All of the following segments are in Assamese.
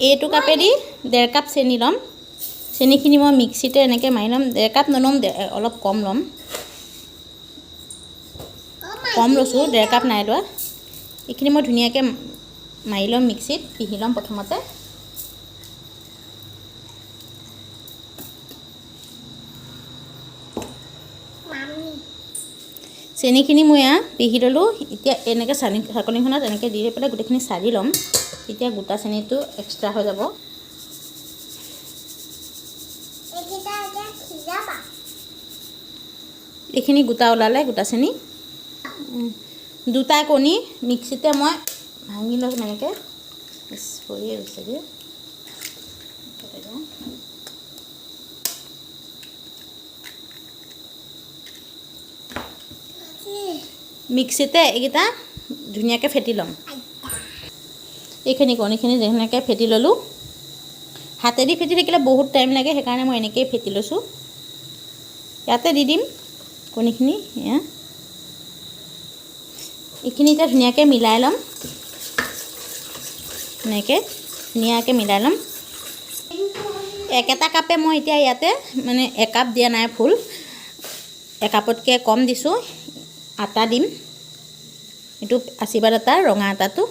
এইটো কাপেদি 1.5 কাপ চেনি ল'ম। চেনিখিনি মই মিক্সিতে এনেকৈ মাৰি ল'ম। 1.5 কাপ নল'ম, অলপ কম ল'ম। কম লৈছোঁ, 1.5 কাপ নাই লোৱা। এইখিনি মই ধুনীয়াকৈ মাৰি ল'ম, মিক্সিত পিহি ল'ম প্ৰথমতে। চেনিখিনি মই এয়া পিহি ল'লোঁ। এতিয়া এনেকৈ চাকনিখনত এনেকৈ দি পেলাই গোটেইখিনি চালি ল'ম, তেতিয়া গোটা চেনিটো এক্সট্ৰা হৈ যাব। এইখিনি গোটা ওলালে, গোটা চেনি। 2টা কণী মিক্সিতে মই ভাঙি ল'ম এনেকৈ। পৰিয়ে গৈছেগৈ। মিক্সিতে এইকেইটা ধুনীয়াকৈ ফেটি ল'ম। এইখিনি কণীখিনি ধুনীয়াকৈ ফেটি ল'লোঁ। হাতেদি ফেটি থাকিলে বহুত টাইম লাগে, সেইকাৰণে মই এনেকৈয়ে ফেটি লৈছোঁ। ইয়াতে দি দিম কণীখিনি। এয়া এইখিনি এতিয়া ধুনীয়াকৈ মিলাই ল'ম, এনেকৈ ধুনীয়াকৈ মিলাই ল'ম। একেটা কাপে মই এতিয়া ইয়াতে মানে একাপ দিয়া নাই, ফুল একাপতকৈ কম দিছোঁ। আটা দিম, এইটো আশীৰ্বাদ আটা, ৰঙা আটাটো।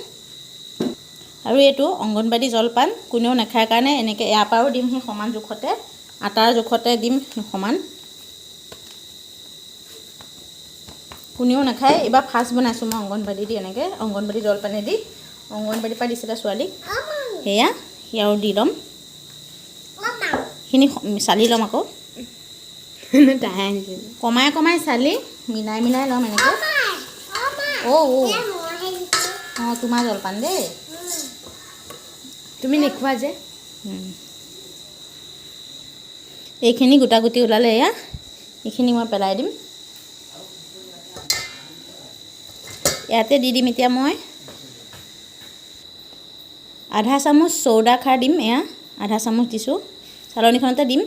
আৰু এইটো অংগনবাদী জলপান কোনেও নাখায় কাৰণে এনেকৈ ইয়াৰ পৰাও দিম, সেই সমান জোখতে, আটাৰ জোখতে দিম সমান। কোনেও নাখায়। এইবাৰ ফাৰ্ষ্ট বনাইছোঁ মই অংগনবাদী দি, এনেকৈ অংগনবাদী জলপানেদি। অংগনবাদীৰ পৰা দিছিলে ছোৱালীক, সেয়া সেয়াও দি ল'ম। এইখিনি চালি ল'ম আকৌ, কমাই কমাই চালি মিলাই মিলাই ল'ম এনেকৈ। অ' অ' অঁ, তোমাৰ জলপান দেই। তুমি নোখোৱা যে। এইখিনি গোটা গুটি ওলালে, এয়া এইখিনি মই পেলাই দিম। ইয়াতে দি দিম এতিয়া মই আধা চামুচ চৌদা খাৰ দিম। এয়া আধা চামুচ দিছোঁ, চালনীখনতে দিম।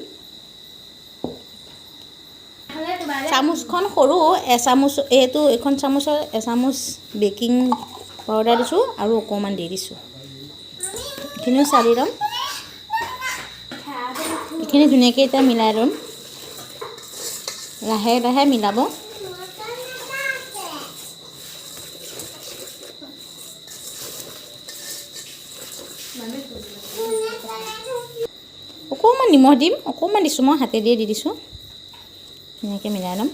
চামুচখন সৰু, এচামুচ এইটো, এইখন চামুচৰ এচামুচ বেকিং পাউডাৰ দিছোঁ আৰু অকণমান দি দিছোঁ। এইখিনিও চালি ল'ম। এইখিনি ধুনীয়াকৈ এতিয়া মিলাই ল'ম, লাহে লাহে মিলাব। অকণমান নিমখ দিম, অকণমান দিছোঁ মই, হাতেদিয়ে দি দিছোঁ। ধুনীয়াকৈ মিলাই ল'ম।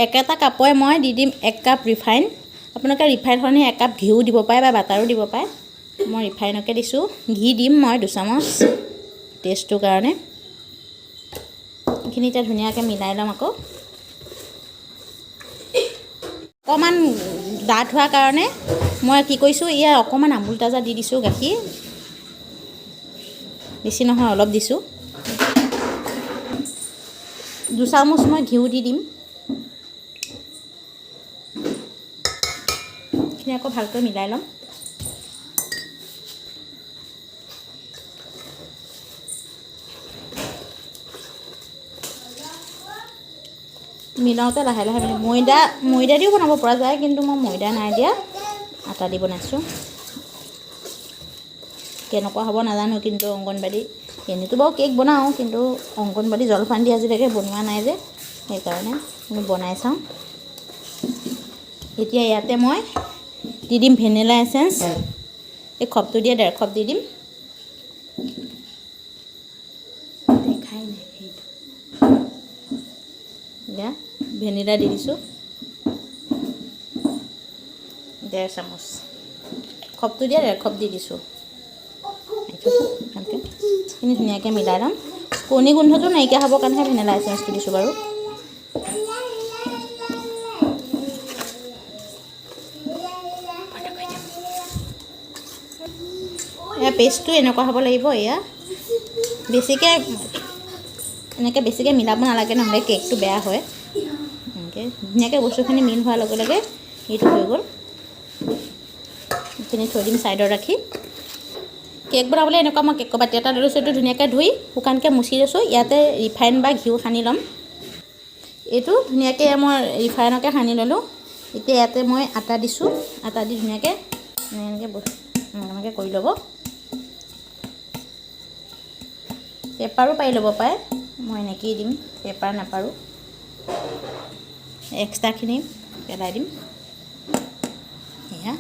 একেটা কাপৰে মই দি দিম 1 কাপ ৰিফাইন। আপোনালোকে ৰিফাইন সলনি 1 কাপ ঘিউ দিব পাৰে বা বাটাৰো দিব পাৰে। মই ৰিফাইনকে দিছোঁ। ঘি দিম মই 2 চামুচ টেষ্টটোৰ কাৰণে। এইখিনি এতিয়া ধুনীয়াকৈ মিলাই ল'ম আকৌ। অকণমান ডাঠ হোৱাৰ কাৰণে মই কি কৰিছোঁ, ইয়াৰ অকণমান আমুল তাজা দি দিছোঁ, গাখীৰ বেছি নহয়, অলপ দিছোঁ। 2 চামুচ মই ঘিউ দি দিম। এইখিনি আকৌ ভালকৈ মিলাই ল'ম। মিলাওঁতে লাহে লাহে মিলাই ময়দা দিও বনাব পৰা যায়, কিন্তু মই ময়দা নাই দিয়া, আটা দি বনাইছোঁ। কেনেকুৱা হ'ব নাজানো, কিন্তু অংগনবাদী এনেইতো বাৰু কেক বনাওঁ, কিন্তু অংগনবাদী জলপান দি আজিলৈকে বনোৱা নাই যে, সেইকাৰণে বনাই চাওঁ। এতিয়া ইয়াতে মই দি দিম ভেনিলা এচেঞ্চ, এই খপটো দিয়ে 1.5 খপ দি দিম। দেখাই নাই সেইটো। এতিয়া ভেনিলা দি দিছোঁ 1.5 চামুচ, খপটো দিয়া 1.5 খপ দি দিছোঁ। ভালকৈ এইখিনি ধুনীয়াকৈ মিলাই ল'ম। কণী গোন্ধটো নাইকিয়া হ'বৰ কাৰণেহে ভেনিলা এচেঞ্চটো দিছোঁ বাৰু। এয়া পেষ্টটো এনেকুৱা হ'ব লাগিব। এয়া বেছিকৈ এনেকৈ বেছিকৈ মিলাব নালাগে, নহ'লে কেকটো বেয়া হয়। এনেকৈ ধুনীয়াকৈ বস্তুখিনি মিল হোৱাৰ লগে লগে এইটো হৈ গ'ল। এইখিনি থৈ দিম ছাইডত ৰাখি। কেক বনাবলৈ এনেকুৱা মই কেকৰ বাতি এটা লৈ লৈছোঁ, এইটো ধুনীয়াকৈ ধুই শুকানকৈ মুচি লৈছোঁ। ইয়াতে ৰিফাইন বা ঘিউ সানি ল'ম। এইটো ধুনীয়াকৈ মই ৰিফাইনকে সানি ল'লোঁ। এতিয়া ইয়াতে মই আটা দিছোঁ। আটা দি ধুনীয়াকৈ এনেকৈ এনেকৈ কৰি ল'ব। পেপাৰো পাৰি ল'ব পাৰে, মই এনেকৈয়ে দিম, পেপাৰ নাপাৰোঁ। এক্সট্ৰাখিনি পেলাই দিম। এয়া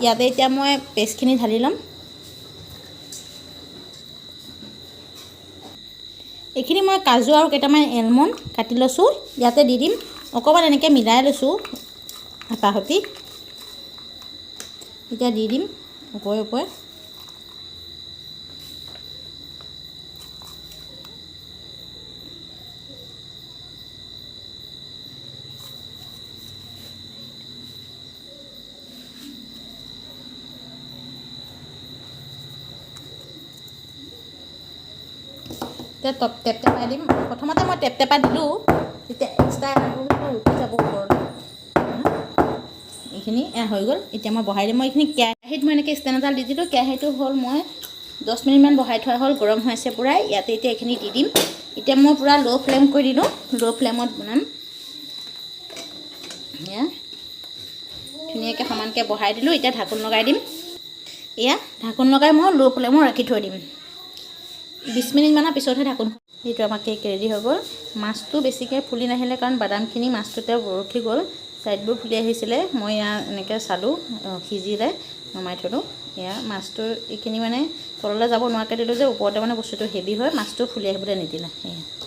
ইয়াতে এতিয়া মই পেষ্টখিনি ঢালি ল'ম। এইখিনি মই কাজু আৰু কেইটামান এলমণ্ড কাটি লৈছোঁ, ইয়াতে দি দিম। অকণমান এনেকৈ মিলাই লৈছোঁ আটা সৈতে। এতিয়া দি দিম ওপৰে ওপৰে। এতিয়া টপ টেপটেপাই দিম। প্ৰথমতে মই টেপটেপা দিলোঁ, তেতিয়া এক্সট্ৰা উঠি যাব ওপৰলৈ। এইখিনি এয়া হৈ গ'ল। এতিয়া মই বহাই দিম। মই এইখিনি কেৰাহীত মই এনেকৈ ষ্টেণ্ড এডাল দি দিলোঁ। কেৰাহীটো হ'ল মই 10 মিনিটমান বহাই থোৱা হ'ল, গৰম হৈ আছে পূৰা। ইয়াতে এতিয়া এইখিনি দি দিম। এতিয়া মই পূৰা ল' ফ্লেম কৰি দিলোঁ, ল' ফ্লেমত বনাম। এয়া ধুনীয়াকৈ সমানকৈ বহাই দিলোঁ। এতিয়া ঢাকোন লগাই দিম। এয়া ঢাকোন লগাই মই ল' ফ্লেমত ৰাখি থৈ দিম। 20 মিনিটমানৰ পিছতহে ঢাকোন। এইটো আমাৰ কেক ৰেডি হৈ গ'ল। মাছটো বেছিকৈ ফুলি নাহিলে, কাৰণ বাদামখিনি মাছটোতে ৰখি গ'ল, ছাইডবোৰ ফুলি আহিছিলে। মই এয়া এনেকৈ চালোঁ, সিজিলে, নমাই থ'লোঁ। এয়া মাছটো এইখিনি মানে তললৈ যাব নোৱাৰাকৈ দিলোঁ যে, ওপৰতে মানে বস্তুটো হেভি হয়, মাছটো ফুলি আহিবলৈ নিদিলে। সেয়া।